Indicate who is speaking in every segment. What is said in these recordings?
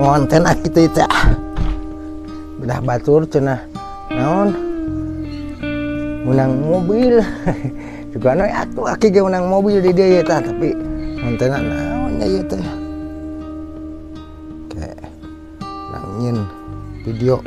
Speaker 1: Ngonten ah kitu teh. Bedah batur cenah naon? Menang mobil. Juga anu atuh aki ge menang mobil di dieu tah, tapi ngontenna naon nya ieu teh. Kayak nangin video.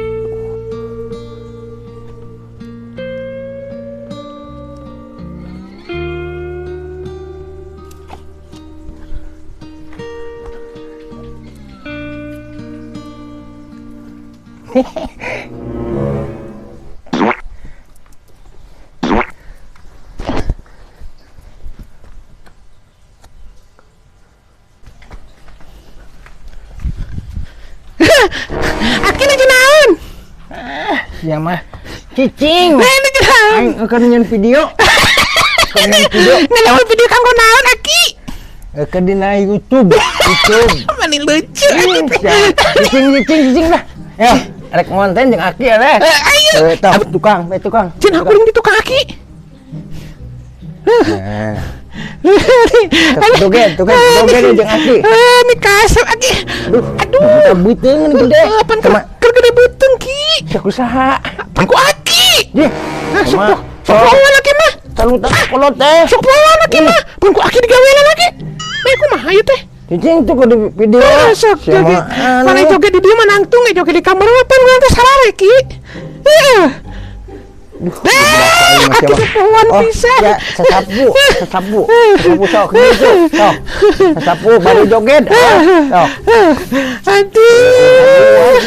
Speaker 2: Aki nuju naon?
Speaker 1: Sia mah cicing.
Speaker 2: Nah, nuju naon?
Speaker 1: Aing keur nyeun video. Keur nyeun video.
Speaker 2: Nanaon video kanggo naon aki?
Speaker 1: Keur dina YouTube. YouTube.
Speaker 2: Mani lucu aki teh.
Speaker 1: Cicing cicing cicing dah. Ya, rek ngonten jeung aki ya teh.
Speaker 2: Ayo.
Speaker 1: Tah tukang, we tukang.
Speaker 2: Cin aku di tukang aki.
Speaker 1: Nah. Joget, joget, joget jeung aki.
Speaker 2: Ini kasep aki.
Speaker 1: Aduh,
Speaker 2: Aduh.
Speaker 1: beuteung gede.
Speaker 2: Pan keur gede beuteung ki.
Speaker 1: Sakusaha?
Speaker 2: Pan ku aki.
Speaker 1: Jih.
Speaker 2: Sok sok pohoan aki mah.
Speaker 1: Salutan kolot teh.
Speaker 2: Sok pohoan aki mah. Pan ku aki digawean lagi. Nah, kumaha ieu teh?
Speaker 1: Cicing tuh kudu video.
Speaker 2: Sok joget. Mana joget di dieu mah nangtung, joget di kamar mah pan urang teh sarare ki. Heeh. Aki pohoan pisan.
Speaker 1: Ya, sasapu, sasapu. Sasapu sok gitu, sok. Sasapu baru joget. Sok.
Speaker 2: Aduh.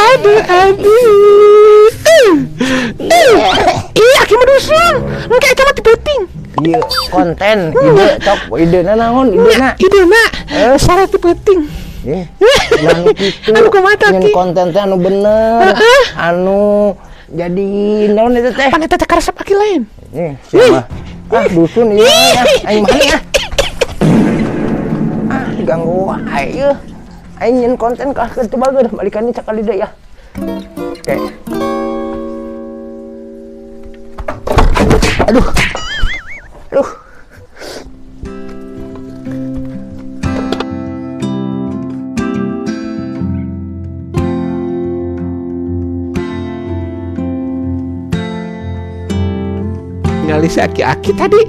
Speaker 2: Aduh, aduh. Ih, aki mah dusun. Engke eta mah ti peuting.
Speaker 1: Ieu konten, ide sok, idena naon, idena.
Speaker 2: Idena sare ti peuting.
Speaker 1: Ih, anu kitu.
Speaker 2: Anu kumaha
Speaker 1: Nyen
Speaker 2: ki?
Speaker 1: konten teh anu bener. Anu jadi naon eta teh?
Speaker 2: Pan eta teh karesep aki lain.
Speaker 1: Ih, siapa? Ah, dusun ieu. Aing mana ya? Ah, diganggu wae ieu. Aing nyen konten ka keur teu bager, balikan sakali deui ya. Oke. Aduh. Aduh.
Speaker 2: Ningali si aki-aki tadi,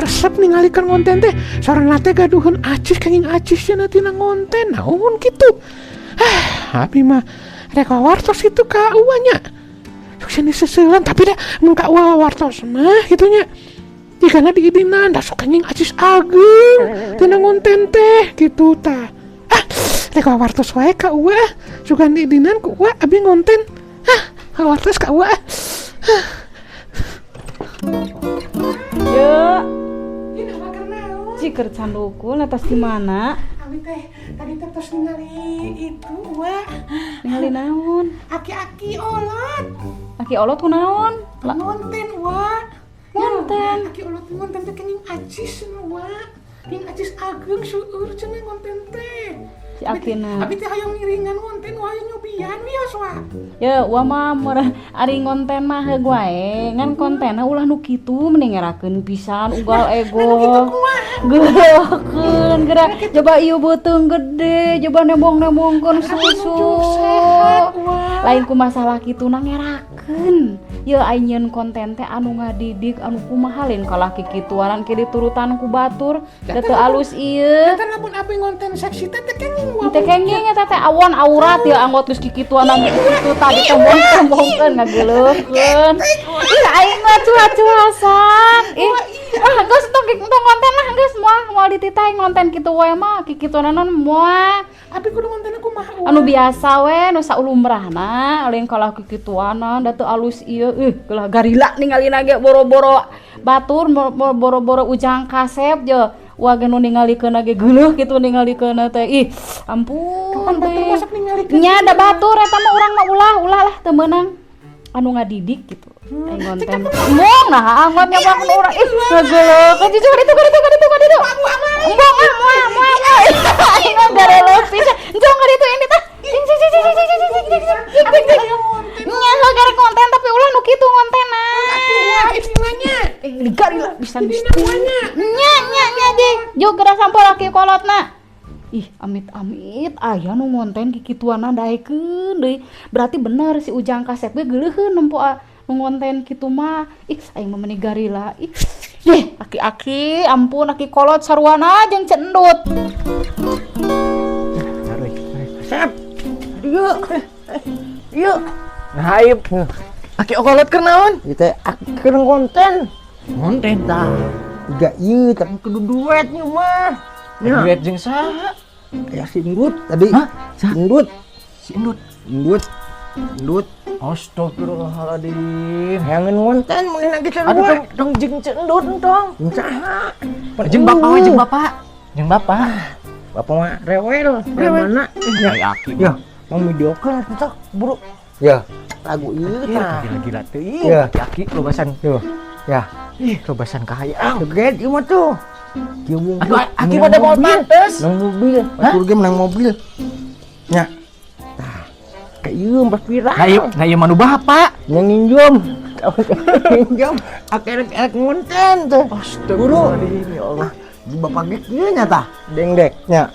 Speaker 2: resep ningalikeun ngonten teh. Sorana teh gaduheun acis kenging acis cenah tina ngonten. Naon kitu? Abi mah rek wartos itu ka uwa nya. Sok sini seseulan tapi dah mun ka uwa wartos mah kitu nya. Jigana diidinan da sok kenging acis ageung tina ngonten teh kitu tah. Ah, rek wartos wae ka uwa. Sugan diidinan ku uwa abi ngonten. Ah, wartos ka uwa.
Speaker 3: Yuk. Ciker candukul atas di mana?
Speaker 2: Abi teh tadi teh tos ningali itu wa.
Speaker 3: Ningali naon?
Speaker 2: Aki-aki olot.
Speaker 3: Aki olot ku naon?
Speaker 2: Ngonten wa.
Speaker 3: Ngonten.
Speaker 2: Aki olot ngonten teh kenging acis wa. Kenging acis ageung seueur cenah ngonten teh.
Speaker 3: Si akina.
Speaker 2: Abi teh hayang ngiringan ngonten wa hayang nyobian wios wa.
Speaker 3: Ya, wa mah murah ari ngonten mah heug wae. Ngan kontenna ulah nu kitu mending ngerakeun pisan ugal ego. Geuleukeun geura coba ieu beuteung gede, coba nembong-nembongkeun susu. Lain ku masalah kitu na ngerakeun. Ye aing nyeun konten teh anu ngadidik anu kumaha lain kalah kikituanan ke diturutan ku batur. Da teu alus ieu.
Speaker 2: Eta lamun abi ngonten seksi teh teh kenging wa.
Speaker 3: Teh kenging eta teh awon aurat ya anggot geus kikituanan kitu tadi tembong-tembongkeun ngageuleukeun. Ih aing mah cuha-cuhasan. Ih, ah geus tong konten lah geus moal moal dititah ngonten kitu wae mah kikituanan moal.
Speaker 2: Abi kudu ngonten kumaha?
Speaker 3: Anu biasa we nu saulumrahna lain kalah kikituanan da teu alus ieu. Ih gelah garila ningalina ge boro-boro batur boro-boro ujang kasep je. Wah ge nu ningalikeun ge geuleuh kitu ningalikeun teh. Ih, ampun teh. Nya da batur eta mah urang mah ulah ulah lah teu meunang. Anu ngadidik gitu. Aing ngonten. Embung nah anggot nyawa ku urang. Ih, ngageuleukeun jujur itu ka ditu ka ditu ka ditu. Embung ah moal moal. Aing mah gareleuh pisan. Njong ka ditu ini tah. Cing cing cing cing cing cing cing cing cing cing. Nya heuh gara konten tapi ulah nu kitu ngontenna. Garila pisan. Nya nya nya jeung. Jog geura sampeu laki kolotna. Ih, amit-amit aya nu ngonten kikituanna daekeun deui. Berarti bener si Ujang Kasep ge geuleuheun nempo nu ngonten kitu mah. Ih, aing mah meuni garila. Ih, yeh, aki-aki, ampun aki kolot saruana jeung cendut.
Speaker 1: Sep. Dieu. Dieu.
Speaker 4: Nah, ieu aki kolot keur naon?
Speaker 1: Ieu teh aki keur ngonten.
Speaker 4: Ngonten
Speaker 1: tah. Tiga ieu tapi kudu duet ieu mah.
Speaker 4: Ya. Duet jeung saha?
Speaker 1: Ya si Endut tadi.
Speaker 4: Hah?
Speaker 1: Si Endut.
Speaker 4: Si Endut.
Speaker 1: Endut. Endut.
Speaker 4: Astagfirullahaladzim.
Speaker 1: Hayangeun ngonten mun lagi sarua.
Speaker 4: Aduh, tong jeung si Endut tong.
Speaker 1: Jeung saha?
Speaker 4: Jeung bapak we, jeung bapak. Jeung bapak.
Speaker 1: Bapak mah rewel. Rewel mana?
Speaker 4: Ya, aki.
Speaker 1: Ya, mau videokeun atuh buru. Ya, lagu ieu tah.
Speaker 4: Gila-gila teuing.
Speaker 1: Ya.
Speaker 4: Aki-aki lobasan.
Speaker 1: Tuh. Ya.
Speaker 4: Ih, lobasan kahayang.
Speaker 1: Joget ieu mah tuh. Kieu
Speaker 4: Aduh, aki mah da moal pantes.
Speaker 1: Nang mobil, batur ge menang mobil. Nya. Tah. Ka ieu pas viral.
Speaker 4: Nah ieu mah nu bapak.
Speaker 1: Yang nginjem. Nginjem aki rek ngonten teh.
Speaker 4: Astagfirullahaladzim, ya Allah.
Speaker 1: Di bapak ge kieu nya tah, dengdek nya.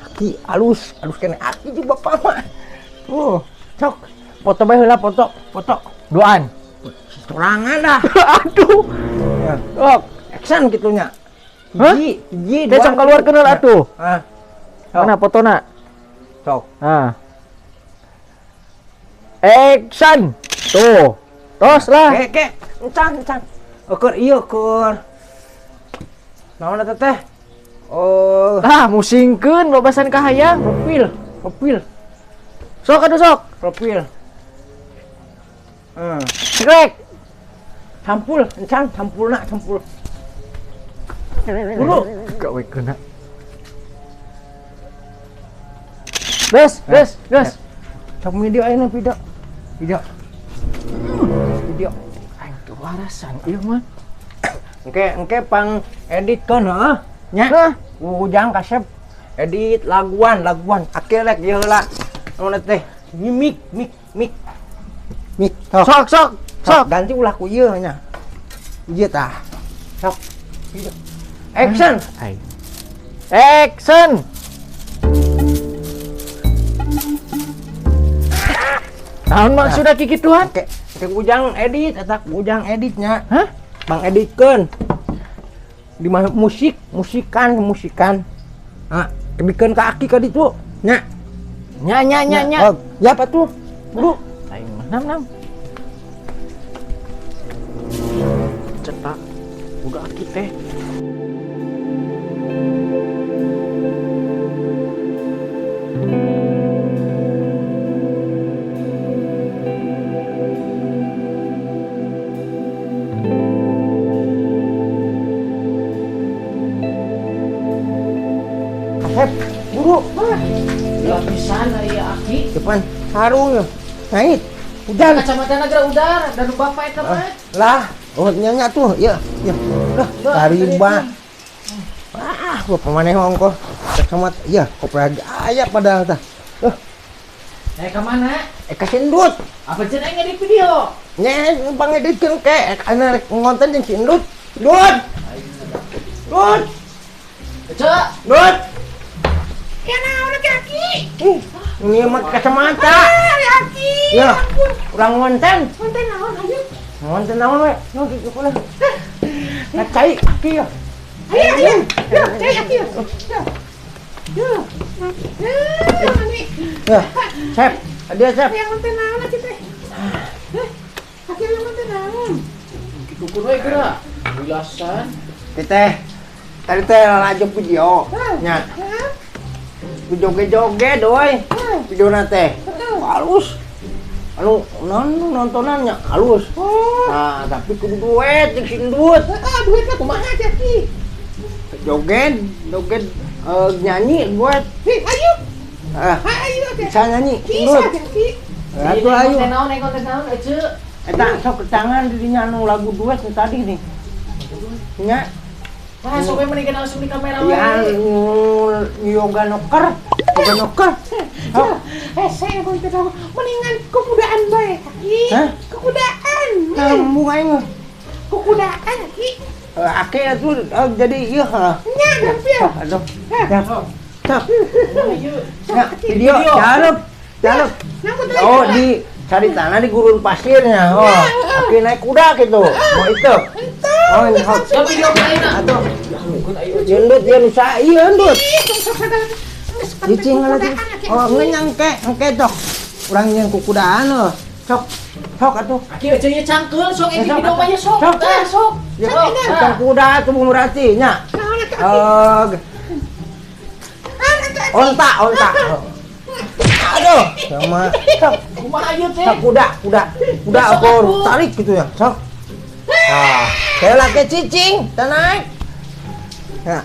Speaker 1: Aki alus, alus kene aki di bapak mah. Tuh, cok. Foto bae heula, foto, foto.
Speaker 4: Duaan.
Speaker 1: Sorangan dah.
Speaker 4: Aduh.
Speaker 1: Ya.
Speaker 4: Sok,
Speaker 1: action kitu nya.
Speaker 4: Hah?
Speaker 1: Hiji, hiji,
Speaker 4: Teh sok keluarkeun heula atuh.
Speaker 1: Hah.
Speaker 4: Mana fotona?
Speaker 1: Sok.
Speaker 4: Hah. Action. Tuh. Tos lah.
Speaker 1: Ke, ke. Encan, encan. Ukur ieu ukur. Naon eta teh? Oh,
Speaker 4: Tah, musingkeun lobasan kahayang.
Speaker 1: profil, profil,
Speaker 4: Sok atuh sok.
Speaker 1: profil.
Speaker 4: Cekrek.
Speaker 1: Sampul, encan, sampulna, sampul. Buru.
Speaker 4: Gak we kena. Des, des, des.
Speaker 1: Sok video ayeuna video. Video. Video.
Speaker 4: Aing teu warasan ieu mah.
Speaker 1: Engke pang editkeun heuh. Nya.
Speaker 4: Hah?
Speaker 1: Ujang kasep edit laguan, laguan. Aki rek ieu heula. Naon teh? Mik, mik, mik. Mik. Sok,
Speaker 4: Sok, sok, sok.
Speaker 1: Ganti ulah ku ieu nya. Ieu tah. Sok. Video. Action.
Speaker 4: Aing. Action. Naon maksudna kikituan?
Speaker 1: Engke, engke Ujang edit eta Ujang editnya.
Speaker 4: Hah?
Speaker 1: Bang editkeun. Di mana musik, musikan, musikan. Nah, bikeun ka aki ka ditu. Nya.
Speaker 4: Nya nya nya nya.
Speaker 1: Oh, ya apa tuh? Buru.
Speaker 4: Aing mah nam nam. Cetak boga aki teh.
Speaker 1: Asep, buru.
Speaker 4: Gila pisan ari aki.
Speaker 1: Depan sarung ya. Naik. Udah.
Speaker 4: Kacamata geura udar dan bapak eta mah.
Speaker 1: Lah, oh nya tuh, ya, ya. Lah, tariba. Ah, bapak maneh ongkoh. Kacamata, ya, kopi aya padahal tah. Loh,
Speaker 4: Naik ka mana?
Speaker 1: ka si Endut.
Speaker 4: Apa cenah aing ngedit video?
Speaker 1: Nya, pangeditkeun ke, ana rek ngonten jeung si Endut. Dut. Dut.
Speaker 4: Cek.
Speaker 1: Dut.
Speaker 2: Ya naon aki-aki?
Speaker 1: Ini mah kacamata.
Speaker 2: Ah, aki.
Speaker 1: Ya, urang ngonten.
Speaker 2: Konten naon ayo?
Speaker 1: Ngonten naon we? Nu kitu lah. Nah, cai aki ya.
Speaker 2: Ayo, ayo. Yo, cai aki yo. Yo. Yo. Yo, mani.
Speaker 1: Ya, Sep, dia Sep.
Speaker 2: Yang konten naon aki teh? Hah? Aki yang konten naon?
Speaker 4: Kuku we geura. Wilasan.
Speaker 1: Teh, tadi teh lalajo video. Nya,
Speaker 2: Hah?
Speaker 1: joget-joget doi. Video teh. Halus. Anu nontonannya halus.
Speaker 2: Oh.
Speaker 1: Nah, tapi kudu duet jeung si Endut.
Speaker 2: Ah, duitnya kumaha aki?
Speaker 1: Joget, joget nyanyi buat.
Speaker 2: Hei, ayo.
Speaker 1: Ah,
Speaker 2: Ayo aki.
Speaker 1: bisa nyanyi.
Speaker 2: Bisa
Speaker 1: Endut.
Speaker 2: aki.
Speaker 1: Atuh ayo.
Speaker 4: Konten naon, konten naon ece.
Speaker 1: Eta sok tangan dirinya anu lagu duet nu tadi nih. Nya,
Speaker 4: Wah, sok we mending langsung di kamera we.
Speaker 1: ya yoga noker, yoga noker. Sok.
Speaker 2: Saya konten naon? Mendingan kukudaan bae aki.
Speaker 1: Hah?
Speaker 2: Kukudaan.
Speaker 1: Nyambung aing.
Speaker 2: Kukudaan aki.
Speaker 1: Ake atuh jadi ieu heuh.
Speaker 2: Nya, gampil.
Speaker 1: Aduh. Ya. Sok. Ya, video jalep. Jalep. Oh, di cari tanah di gurun pasirnya. Oh, aki naik kuda gitu. Mau itu. Oh, ini hot.
Speaker 4: Ya video lain.
Speaker 1: Atuh. Endut ya nu ieu endut. Cicing lagi. Oh, ngenyang engke, engke tok. Urang yang kukudaan loh. Sok. Sok atuh.
Speaker 4: Aki Ece nya cangkeul sok ini
Speaker 1: Sok,
Speaker 4: video mah ya sok.
Speaker 1: Sok.
Speaker 4: Tah sok.
Speaker 1: Ya,
Speaker 4: Sok.
Speaker 1: tukang kuda tuh Bung Murati nya. Eh, onta, onta. Aduh, sama sok.
Speaker 4: Kumaha ieu teh?
Speaker 1: Sok kuda, kuda. Kuda
Speaker 4: Sok
Speaker 1: aku
Speaker 4: atuh.
Speaker 1: Tarik gitu ya. Sok. Nah, saya lagi cicing, teu naik. Ya.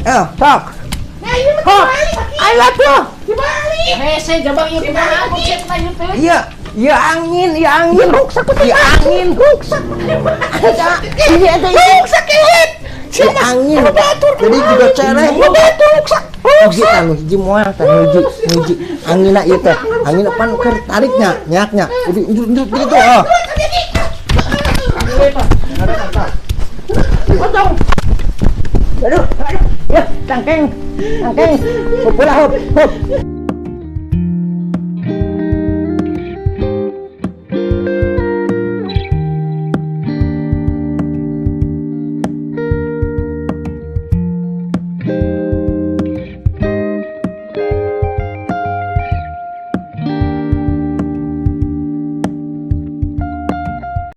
Speaker 1: Eh, sok. Hop. Ayo tuh.
Speaker 4: Hese jabang ieu kumaha konsepna ieu teh?
Speaker 1: Iya, iya angin, iya angin. Ruksak, iya angin, ruksak. Iya, itu ruksak. Iya angin. Jadi juga cereh. Ruksak. Hiji tanu hiji moal tanu hiji, hiji. Anginna ieu teh. Anginna pan keur tariknya, nyaknya. Udah undur gitu. Oh. Potong. Aduh, aduh. Ya, cangkeng. Cangkeng. Hop, hop, hop.